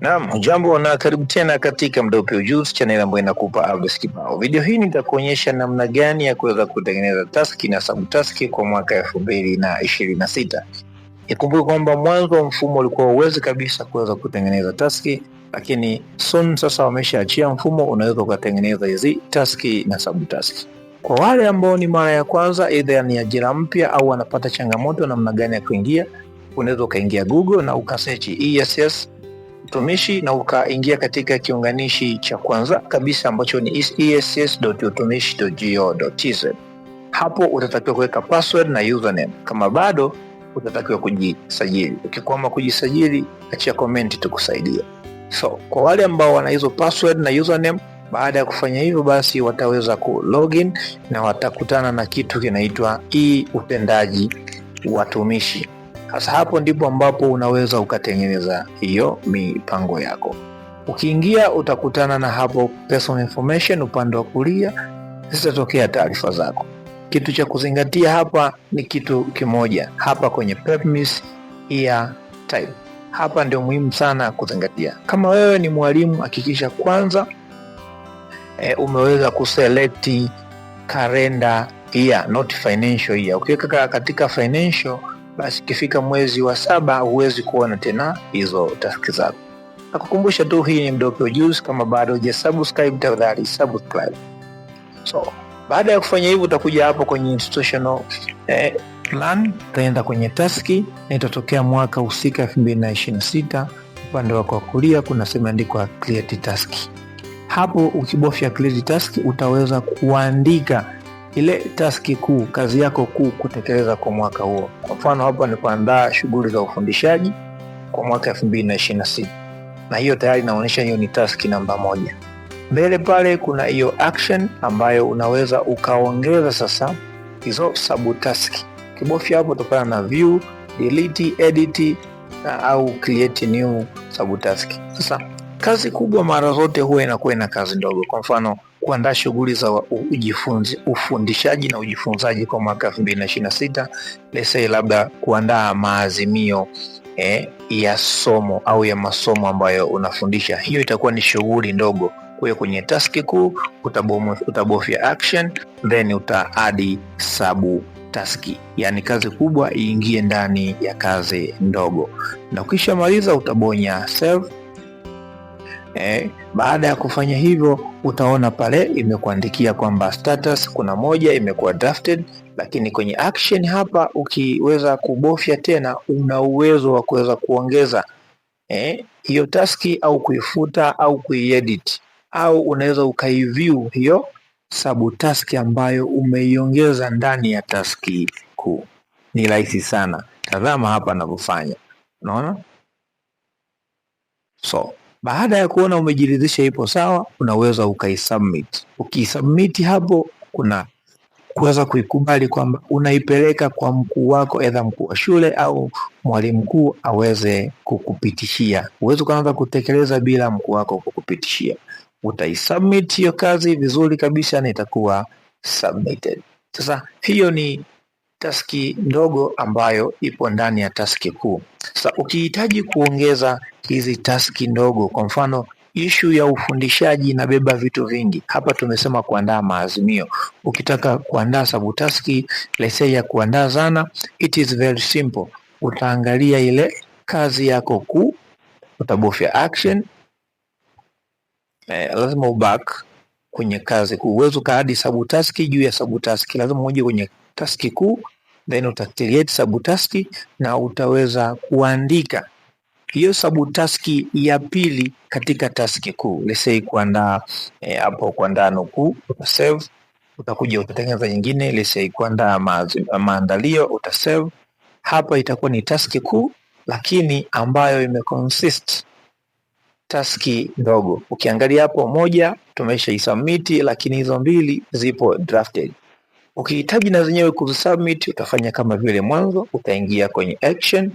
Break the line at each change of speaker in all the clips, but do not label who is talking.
Naam, jambo na karibu tena katika Mdope Ujuzi channel ambayo inakupa updates kibao. Video hii nitakuonyesha namna gani ya kuweza kutengeneza taski na subtaski kwa mwaka 2026. Ikumbuke kwamba mwanzo wa mfumo ulikuwa uwezi kabisa kuweza kutengeneza taski, lakini soon sasa wameshaachia mfumo, unaweza ukatengeneza hizi taski na subtaski. Kwa wale ambao ni mara ya kwanza, either ni ajira mpya au wanapata changamoto namna gani ya kuingia, unaweza ukaingia Google na ukasearch ESS utumishi na ukaingia katika kiunganishi cha kwanza kabisa ambacho ni ess.utumishi.go.tz. Hapo utatakiwa kuweka password na username. Kama bado utatakiwa kujisajili. Ukikwama kujisajili, achia comment tukusaidia. So kwa wale ambao wana hizo password na username, baada ya kufanya hivyo, basi wataweza ku login na watakutana na kitu kinaitwa e-utendaji watumishi. Sasa hapo ndipo ambapo unaweza ukatengeneza hiyo mipango yako. Ukiingia utakutana na hapo personal information, upande wa kulia zitatokea taarifa zako. Kitu cha kuzingatia hapa ni kitu kimoja, hapa kwenye PEPMIS year type. Hapa ndio muhimu sana kuzingatia. Kama wewe ni mwalimu, hakikisha kwanza umeweza kuselect calendar year, not financial year. Ukiweka katika financial basi ikifika mwezi wa saba huwezi kuona tena hizo taski zako. Nakukumbusha tu, hii ni Mdope Ujuzi. Kama bado hujasubscribe, tafadhali subscribe. So baada ya kufanya hivyo, utakuja hapo kwenye institutional plan, utaenda kwenye taski na itatokea mwaka husika 2026. Upande wako wa kulia kuna sehemu imeandikwa create task. Hapo ukibofya create task utaweza kuandika ile taski kuu, kazi yako kuu kutekeleza kwa mwaka huo. Kwa mfano hapa ni kuandaa shughuli za ufundishaji kwa mwaka 2026, na hiyo tayari inaonyesha hiyo ni taski namba moja. Mbele pale kuna hiyo action ambayo unaweza ukaongeza sasa hizo subtask. Kibofya hapo utapata na view, delete, edit au create new subtask. Sasa kazi kubwa mara zote huwa inakuwa ina kazi ndogo. Kwa mfano kuandaa shughuli za ujifunzi, ufundishaji na ujifunzaji kwa mwaka 2026, let's say labda kuandaa maazimio ya somo au ya masomo ambayo unafundisha, hiyo itakuwa ni shughuli ndogo. Kwa hiyo kwenye taski kuu utabofya action then uta-add sub task, yani kazi kubwa iingie ndani ya kazi ndogo, na ukishamaliza utabonya save. Baada ya kufanya hivyo utaona pale imekuandikia kwamba status kuna moja imekuwa drafted, lakini kwenye action hapa ukiweza kubofya tena una uwezo wa kuweza kuongeza hiyo taski au kuifuta au kuiedit au unaweza ukaiview hiyo subtask ambayo umeiongeza ndani ya taski kuu. Ni rahisi sana, tazama hapa anavyofanya, unaona? So baada ya kuona umejiridhisha ipo sawa, unaweza ukaisubmit. Ukiisubmit hapo kuna kuweza kuikubali kwamba unaipeleka kwa mkuu wako, aidha mkuu wa shule au mwalimu mkuu aweze kukupitishia. Huwezi kuanza kutekeleza bila mkuu wako kukupitishia. Utaisubmit hiyo kazi vizuri kabisa na itakuwa submitted. Sasa hiyo ni taski ndogo ambayo ipo ndani ya taski kuu. Sasa ukihitaji kuongeza hizi taski ndogo, kwa mfano ishu ya ufundishaji inabeba vitu vingi. Hapa tumesema kuandaa maazimio. Ukitaka kuandaa subtaski let's say ya kuandaa zana, it is very simple. Utaangalia ile kazi yako kuu, utabofya action lazima uback kwenye kazi kuu. Huwezi ukaadd subtask juu ya subtask, lazima uje kwenye taski kuu, then uta create subtask na utaweza kuandika hiyo subtask ya pili katika taski kuu. Let's say kuandaa hapo kuandaa nukuu, uta save. Utakuja utatengeneza nyingine, let's say kuandaa maandalio, uta save. Hapa itakuwa ni taski kuu, lakini ambayo imeconsist taski ndogo. Ukiangalia hapo moja tumeshaisubmit, lakini hizo mbili zipo drafted. Ukihitaji na zenyewe kuzisubmit utafanya kama vile mwanzo, utaingia kwenye action,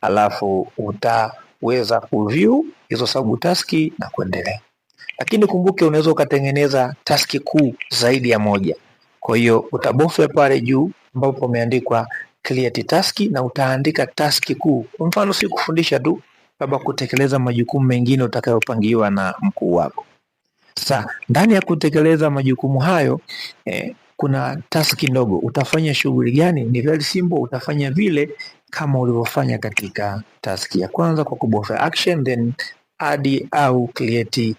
alafu utaweza kuview hizo subtask na kuendelea. Lakini kumbuke, unaweza ukatengeneza taski kuu zaidi ya moja. Kwa hiyo utabofya pale juu ambapo pameandikwa create task na utaandika taski kuu. Kwa mfano si kufundisha tu, labda kutekeleza majukumu mengine utakayopangiwa na mkuu wako. Sasa ndani ya kutekeleza majukumu hayo kuna taski ndogo. Utafanya shughuli gani? Ni very simple, utafanya vile kama ulivyofanya katika taski ya kwanza kwa kubofya action then add au create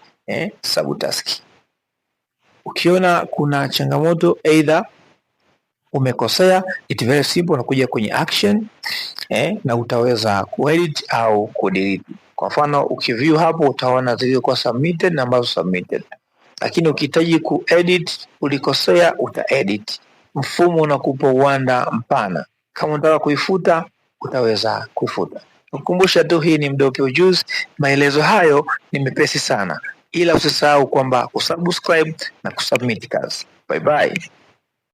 subtask. Ukiona kuna changamoto either umekosea, it very simple, unakuja kwenye action na utaweza kuedit au kudelete. Kwa mfano ukiview hapo utaona zilizokuwa submitted na ambazo submitted, lakini ukihitaji kuedit ulikosea, utaedit. Mfumo unakupa uwanda mpana. Kama unataka kuifuta utaweza kuifuta. Kukumbusha tu, hii ni Mdope Ujuzi. Maelezo hayo ni mepesi sana, ila usisahau kwamba kusubscribe na kusubmit kazi. Bye bye.